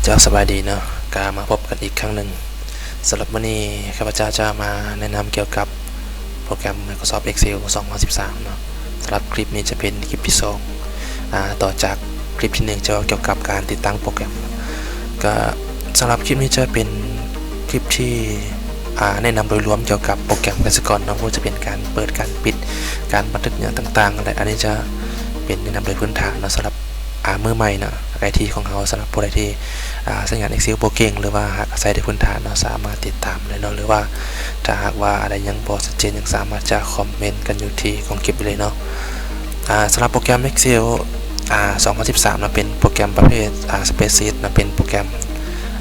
ເຈົ້າ ສະບາຍດີເນາະ ກະມາພົບກັນອີກຄັ້ງໜຶ່ງ. ສຳລັບມື້ນີ້ ຂ້າພະເຈົ້າຈະມາແນະນຳກ່ຽວກັບໂປຣແກຣມ Microsoft Excel ສອງພັນສິບສາມເນາະ. ສຳລັບຄລິບນີ້ຈະເປັນຄລິບທີສອງ ອາ ຕໍ່ຈາກຄລິບທີໜຶ່ງ ທີ່ວ່າກ່ຽວກັບການຕິດຕັ້ງໂປຣແກຣມ. ກະສຳລັບຄລິບນີ້ຈະເປັນຄລິບທີ່ ອາ ແນະນຳໂດຍລວມກ່ຽວກັບໂປຣແກຣມກະສິກອນເນາະ, ບໍ່ວ່າຈະເປັນການເປີດ, ການປິດ, ການບັນທຶກຫຍັງຕ່າງໆ ແລະ ອັນນີ້ຈະເປັນແນະນຳໂດຍພື້ນຖານເນາະ ສຳລັບ ອາ ມືໃໝ່ເນາະ ໄອທີຂອງເຮົາ. ສຳລັບຜູ້ໃດທີ່ ອາ ໃຊ້ງານ Excel ບໍ່ເກັ່ງ ຫຼືວ່າຫາກໃຊ້ແຕ່ພື້ນຖານເນາະ ສາມາດຕິດຕາມໄດ້ເນາະ ຫຼືວ່າຖ້າຫາກວ່າອັນໃດຍັງບໍ່ຊັດເຈນ ຍັງສາມາດຈະຄອມເມັນກັນຢູ່ທີ່ຂອງຄລິບໄດ້ເລີຍເນາະ. ອາ ສຳລັບໂປຣແກຣມ Excel ອາ ສອງພັນສິບສາມເນາະ ເປັນໂປຣແກຣມປະເພດ ອາ Spreadsheet ເນາະ ເປັນໂປຣແກຣມ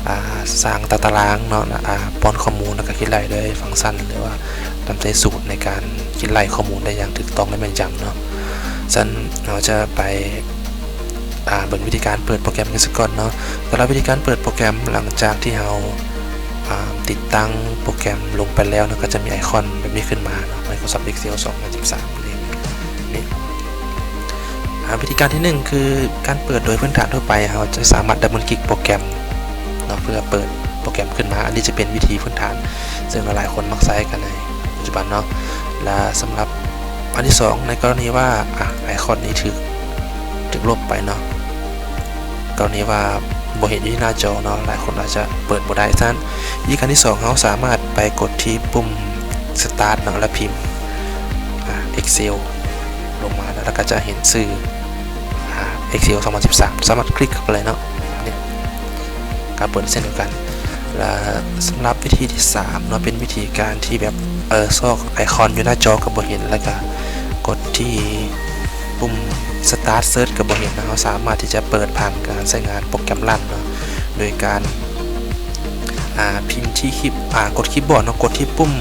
ອາ ສ້າງຕາຕະລາງເນາະ ອາ ປ້ອນຂໍ້ມູນ ແລ້ວກະຄິດໄລ່ດ້ວຍຟັງຊັນ ຫຼືວ່ານຳໃຊ້ສູດໃນການຄິດໄລ່ຂໍ້ມູນໄດ້ຢ່າງຖືກຕ້ອງ ແລະ ແມ່ນຢຳເນາະ. ຊັ້ນເຮົາຈະໄປ ອາ ເບິ່ງວິທີການເປີດໂປຣແກຣມກັນຊະກ່ອນເນາະ. ສຳລັບວິທີການເປີດໂປຣແກຣມ ຫຼັງຈາກທີ່ເຮົາ ອາ ຕິດຕັ້ງໂປຣແກຣມລົງໄປແລ້ວເນາະ ກະຈະມີໄອຄອນແບບນີ້ຂຶ້ນມາເນາະ Microsoft Excel ສອງພັນສິບສາມນີ້. ອາ ວິທີການທີໜຶ່ງ ຄືການເປີດໂດຍພື້ນຖານທົ່ວໄປ ເຮົາຈະສາມາດດັບເບິນຄລິກໂປຣແກຣມເນາະ ເພື່ອເປີດໂປຣແກຣມຂຶ້ນມາ. ອັນນີ້ຈະເປັນວິທີພື້ນຖານ ເຊິ່ງຫຼາຍໆຄົນມັກໃຊ້ກັນໃນປັດຈຸບັນເນາະ. ແລະ ສຳລັບອັນທີສອງ ໃນກໍລະນີວ່າ ອາ ໄອຄອນນີ້ຖືກ ຖືກລົບໄປເນາະ ກໍລະນີວ່າບໍ່ເຫັນຢູ່ທີ່ໜ້າຈໍເນາະ ຫຼາຍຄົນອາດຈະເປີດບໍ່ໄດ້. ສະນັ້ນ ວິທີການທີສອງ ເຮົາສາມາດໄປກົດທີ່ປຸ່ມ Start ເນາະ ແລ້ວພິມ ອາ Excel ລົງມາເນາະ ແລ້ວກະຈະເຫັນຊື່ ອາ Excel ສອງພັນສິບສາມ ສາມາດຄລິກເຂົ້າໄປເລີຍເນາະ. ນີ້ກະເປີດເຊັ່ນດຽວກັນ. ແລະ ສຳລັບວິທີທີສາມເນາະ ເປັນວິທີການທີ່ແບບ ເອີ ຊອກໄອຄອນຢູ່ໜ້າຈໍກະບໍ່ເຫັນ ແລ້ວກະກົດທີ່ປຸ່ມ Start Search ກະບໍ່ເຫັນເນາະ. ເຮົາສາມາດທີ່ຈະເປີດຜ່ານການໃຊ້ງານໂປຣແກຣມ Run ເນາະ ໂດຍການ ອາ ພິມທີ່ຄີ ອາ ກົດຄີບອດເນາະ ກົດທີ່ປຸ່ມ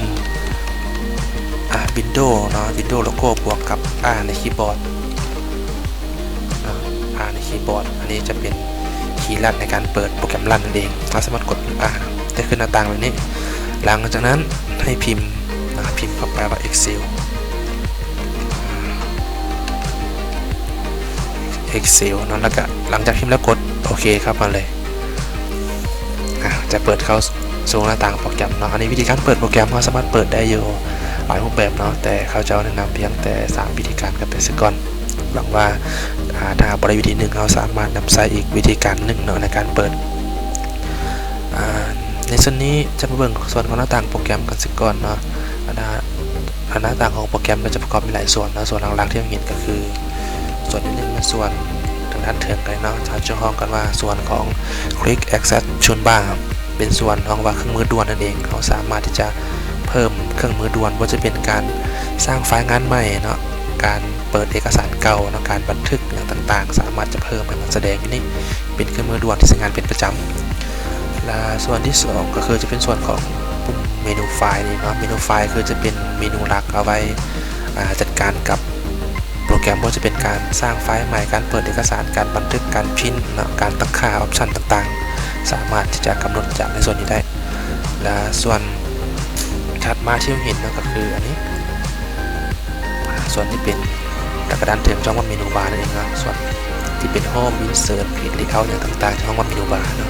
ອາ Windows ເນາະ Windows Logo ບວກກັບ R ໃນຄີບອດເນາະ R ໃນຄີບອດ. ອັນນີ້ຈະເປັນຄີລັດໃນການເປີດໂປຣແກຣມ Run ນັ້ນເອງ. ເຮົາສາມາດກົດ R ຈະຂຶ້ນໜ້າຕ່າງແບບນີ້. ຫຼັງຈາກນັ້ນໃຫ້ພິມ ນະ ພິມເຂົ້າໄປວ່າ Excel Excel ເນາະ ແລ້ວກະຫຼັງຈາກພິມແລ້ວກົດໂອເຄເຂົ້າມາເລີຍ ອາ ຈະເປີດເຂົ້າສູ່ໜ້າຕ່າງໂປຣແກຣມເນາະ. ອັນນີ້ວິທີການເປີດໂປຣແກຣມ ເຮົາສາມາດເປີດໄດ້ຢູ່ຫຼາຍຮູບແບບເນາະ ແຕ່ຂ້າພະເຈົ້າແນະນຳພຽງແຕ່ສາມວິທີການກັນໄປຊະກ່ອນ. ຫວັງວ່າ ອາ ຖ້າຫາກບໍ່ໄດ້ວິທີໜຶ່ງ ເຮົາສາມາດນຳໃຊ້ອີກວິທີການໜຶ່ງເນາະ ໃນການເປີດ. ອາ ໃນສ່ວນນີ້ຈະມາເບິ່ງສ່ວນຂອງໜ້າຕ່າງໂປຣແກຣມກັນຊະກ່ອນເນາະ. ອັນໜ້າ ອາ ໜ້າຕ່າງຂອງໂປຣແກຣມກະຈະປະກອບມີຫຼາຍສ່ວນເນາະ. ສ່ວນຫຼັກໆທີ່ເຮົາເຫັນກະຄື ສ່ວນທີໜຶ່ງແມ່ນສ່ວນທາງດ້ານເທິງໄປເນາະ ເຮົາຈະຮ້ອງກັນວ່າສ່ວນຂອງ Quick Access Toolbar ເປັນສ່ວນຮ້ອງວ່າເຄື່ອງມືດ່ວນນັ້ນເອງ. ເຮົາສາມາດທີ່ຈະເພີ່ມເຄື່ອງມືດ່ວນ ບໍ່ວ່າຈະເປັນການສ້າງໄຟລ໌ງານໃໝ່ເນາະ ການເປີດເອກະສານເກົ່າເນາະ ການບັນທຶກຫຍັງຕ່າງໆ ສາມາດຈະເພີ່ມໃຫ້ມັນສະແດງຢູ່ນີ້ ເປັນເຄື່ອງມືດ່ວນທີ່ໃຊ້ງານເປັນປະຈຳ. ແລະ ສ່ວນທີສອງກະຄືຈະເປັນສ່ວນຂອງປຸ່ມເມນູໄຟລ໌ນີ້ເນາະ. ເມນູໄຟລ໌ຄືຈະເປັນເມນູຫຼັກເອົາໄວ້ ອາ ຈັດການກັບໂປຣແກຣມ ບໍ່ວ່າຈະເປັນການສ້າງໄຟລ໌ໃໝ່, ການເປີດເອກະສານ, ການບັນທຶກ, ການພິມເນາະ, ການຕັ້ງຄ່າ ອອບຊັນຕ່າງໆ ສາມາດທີ່ຈະກຳນົດຈາກໃນສ່ວນນີ້ໄດ້. ແລະ ສ່ວນຖັດມາທີ່ເຮົາເຫັນເນາະ ກະຄືອັນນີ້ ອາ ສ່ວນທີ່ເປັນກະດານເທິງ ຈະຮ້ອງວ່າເມນູບານັ້ນເອງເນາະ. ສ່ວນທີ່ເປັນ Home Insert Page Layout ຫຍັງຕ່າງໆ ຈະຮ້ອງວ່າເມນູບາເນາະ.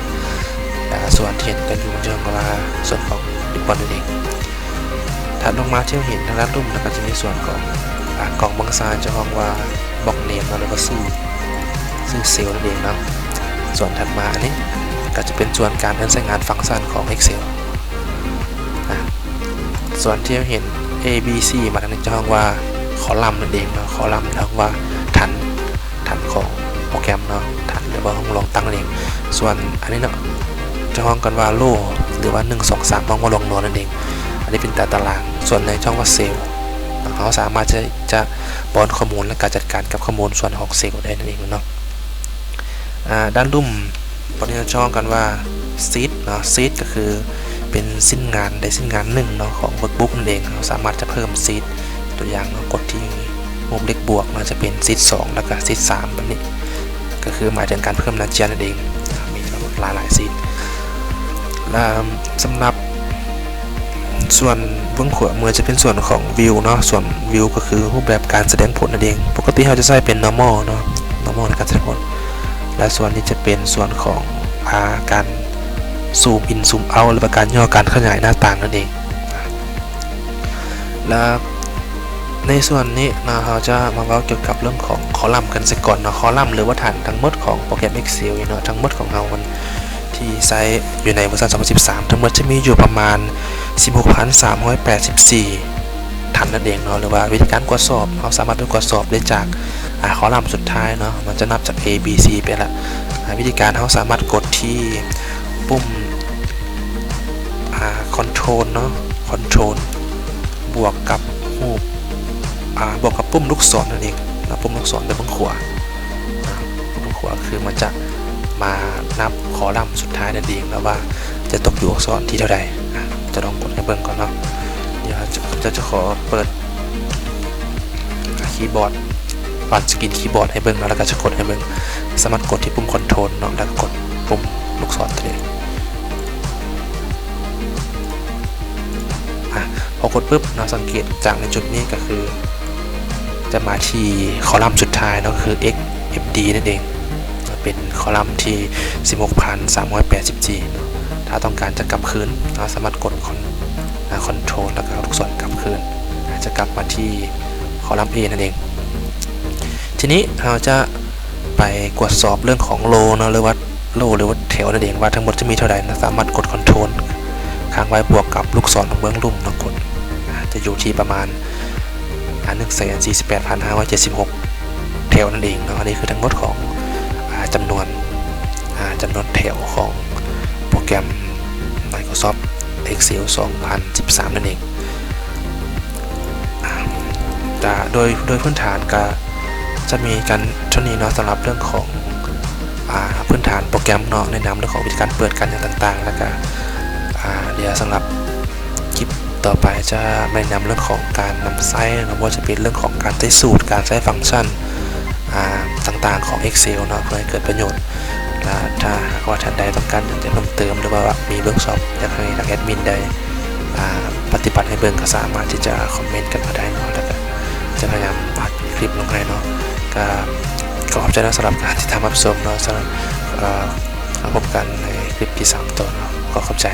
ອາ ສ່ວນທີ່ເຫັນກັນຢູ່ ຈະຮ້ອງວ່າສ່ວນຂອງ Ribbon ນັ້ນເອງ. ຖັດລົງມາທີ່ເຮົາເຫັນທາງດ້ານລຸ່ມ ແລ້ວກະຈະມີສ່ວນຂອງ ອາ ກ່ອງເບິ່ງຊານ ຈະຮ້ອງວ່າ Box Name ເນາະ ຫຼືວ່າຊື່ ຊື່ເຊວນັ້ນເອງເນາະ. ສ່ວນຖັດມາອັນນີ້ກະຈະເປັນສ່ວນການເອີ້ນໃຊ້ງານຟັງຊັນຂອງ Excel. ອາ ສ່ວນທີ່ເຮົາເຫັນ A B C ມາທາງນີ້ຈະຮ້ອງວ່າ Column ນັ້ນເອງເນາະ. Column ຮ້ອງວ່າຖັນ ຖັນຂອງໂປຣແກຣມເນາະ ຖັນ ຫຼືວ່າຫ້ອງລອງຕັ້ງນັ້ນເອງ. ສ່ວນອັນນີ້ເນາະ ຈະຮ້ອງກັນວ່າ Row ຫຼືວ່າ ໜຶ່ງ ສອງ ສາມ ຮ້ອງວ່າລວງນວນນັ້ນເອງ. ອັນນີ້ເປັນຕາຕະລາງ. ສ່ວນໃນຈະຮ້ອງວ່າ Cell ເຮົາສາມາດຈະ ຈະປ້ອນຂໍ້ມູນ ແລະ ການຈັດການກັບຂໍ້ມູນສ່ວນຂອງ Cell ໄດ້ນັ້ນເອງເນາະ. ອາ ດ້ານລຸ່ມ ບາດນີ້ເຮົາຈະຮ້ອງກັນວ່າ Sheet ເນາະ. Sheet ກະຄືເປັນຊິ້ນງານໃດຊິ້ນງານໜຶ່ງເນາະ ຂອງ Workbook ນັ້ນເອງ. ເຮົາສາມາດຈະເພີ່ມ Sheet ຕົວຢ່າງເນາະ ກົດທີ່ຮູບເລກບວກເນາະ ຈະເປັນ Sheet ສອງ ແລ້ວກະ Sheet ສາມ ແບບນີ້ ກະຄືໝາຍເຖິງການເພີ່ມໜ້າເຈ້ຍນັ້ນເອງ. ມີຫຼາຍໆ Sheet ແລະ ສຳລັບ ສ່ວນເບື້ອງຂວາມືຈະເປັນສ່ວນຂອງ View ເນາະ. ສ່ວນ View ກະຄືຮູບແບບການສະແດງຜົນນັ້ນເອງ. ປົກກະຕິເຮົາຈະໃຊ້ເປັນ Normal ເນາະ Normal ໃນການສະແດງຜົນ. ແລະ ສ່ວນນີ້ຈະເປັນສ່ວນຂອງ ອ່າ ການຊູມອິນຊູມເອົາ ຫຼືວ່າການຫຍໍ້ການຂະຫຍາຍໜ້າຕ່າງນັ້ນເອງ. ແລ້ວໃນສ່ວນນີ້ເນາະ ເຮົາຈະມາເວົ້າກ່ຽວກັບເລື່ອງຂອງຄໍລັມກັນຊະກ່ອນເນາະ. ຄໍລັມ ຫຼືວ່າຖັນທັງໝົດຂອງໂປຣແກຣມ Excel ເນາະ ທັງໝົດຂອງເຮົາມັນທີ່ໃຊ້ຢູ່ໃນເວີຊັນສອງພັນສິບສາມ ທັງໝົດຈະມີຢູ່ປະມານສິບຫົກພັນສາມຮ້ອຍແປດສິບສີ່ ຖັນນັ້ນເອງເນາະ. ຫຼືວ່າວິທີການກວດສອບ ເຮົາສາມາດໄປກວດສອບໄດ້ຈາກ ອ່າ ຄໍລັມສຸດທ້າຍເນາະ ມັນຈະນັບຈາກ A B C ໄປລະ. ອ່າ ວິທີການ ເຮົາສາມາດກົດທີ່ປຸ່ມ ອ່າ Control ເນາະ Control ບວກກັບຮູບ ອ່າ ບວກກັບປຸ່ມລູກສອນນັ້ນເອງເນາະ ປຸ່ມລູກສອນໄປເບື້ອງຂວາ ອ່າ ເບື້ອງຂວາຄືມັນຈະມານັບຄໍລັມສຸດທ້າຍນັ້ນເອງ ແລ້ວວ່າຈະຕົກຢູ່ອັກສອນທີເທົ່າໃດ. ອ່າ ຈະລອງກົດໃຫ້ເບິ່ງກ່ອນເນາະ. ດຽວຈະ ຈະ ຈະຂໍເປີດຄີບອດ One Screen Keyboard ໃຫ້ເບິ່ງເນາະ ແລ້ວກໍຈະກົດໃຫ້ເບິ່ງ. ສາມາດກົດທີ່ປຸ່ມ Control ເນາະ ແລ້ວກໍກົດປຸ່ມລູກສອນຕົວນີ້. ອ່າ ພໍກົດປຶບເນາະ ສັງເກດຈາກໃນຈຸດນີ້ກໍຄືຈະມາທີ່ຄໍລັມສຸດທ້າຍເນາະ ກໍຄື X F D ນັ້ນເອງ ເປັນຄໍລັມທີສິບຫົກພັນສາມຮ້ອຍແປດສິບສີ່ເນາະ. ຖ້າຕ້ອງການຈະກັບຄືນ ເຮົາສາມາດກົດ Con- ອ່າ Control ແລ້ວກໍລູກສອນກັບຄືນ ຈະກັບມາທີ່ຄໍລັມ A ນັ້ນເອງ. ທີນີ້ເຮົາຈະໄປກວດສອບເລື່ອງຂອງ Row ເນາະ ຫຼືວ່າ Row ຫຼືວ່າແຖວນັ້ນເອງ ວ່າທັງໝົດຈະມີເທົ່າໃດເນາະ. ສາມາດກົດ Control ຄ້າງໄວ້ ບວກກັບລູກສອນເບື້ອງລຸ່ມເນາະ ກົດ ອ່າ ຈະຢູ່ທີ່ປະມານ ອ່າ ໜຶ່ງແສນສີ່ສິບແປດພັນຫ້າຮ້ອຍເຈັດສິບຫົກ ແຖວນັ້ນເອງເນາະ. ອັນນີ້ຄືທັງໝົດຂອງ ອ່າ ຈຳນວນ ອ່າ ຈຳນວນແຖວຂອງໂປຣແກຣມ Microsoft Excel ສອງພັນສິບສາມນັ້ນເອງ. ອ່າ ກະໂດຍ ໂດຍພື້ນຖານກະຈະມີກັນເທົ່ານີ້ເນາະ ສຳລັບເລື່ອງຂອງ ອ່າ ພື້ນຖານໂປຣແກຣມເນາະ ແນະນຳເລື່ອງຂອງວິທີການເປີດ ການຫຍັງຕ່າງໆ ແລ້ວກະ ອ່າ ດຽວສຳລັບຄລິບຕໍ່ໄປຈະມາແນະນຳເລື່ອງຂອງການນຳໃຊ້ເນາະ ບໍ່ວ່າຈະເປັນເລື່ອງຂອງການໃຊ້ສູດ ການໃຊ້ຟັງຊັນ ອ່າ ຕ່າງໆຂອງ Excel ເນາະ ເພື່ອໃຫ້ເກີດປະໂຫຍດ. ແລະ ຖ້າຫາກວ່າທ່ານໃດຕ້ອງການຫຍັງຈະເພີ່ມເຕີມ ຫຼືວ່າມີເວີກຊັອບ ຢາກໃຫ້ທາງແອດມິນໄດ້ ອ່າ ປະຕິບັດໃຫ້ເບິ່ງ ກໍສາມາດທີ່ຈະຄອມເມັນກັນມາໄດ້ເນາະ ແລ້ວກໍຈະພະຍາຍາມອັດຄລິບລົງໃຫ້ເນາະ. ກໍຂໍຂອບໃຈນຳສຳລັບການຕິດຕາມຮັບຊົມເນາະ. ສຳລັບ ເອີ ມາພົບກັນໃນຄລິບທີສາມຕໍ່ເນາະ. ຂໍຂອບໃຈ.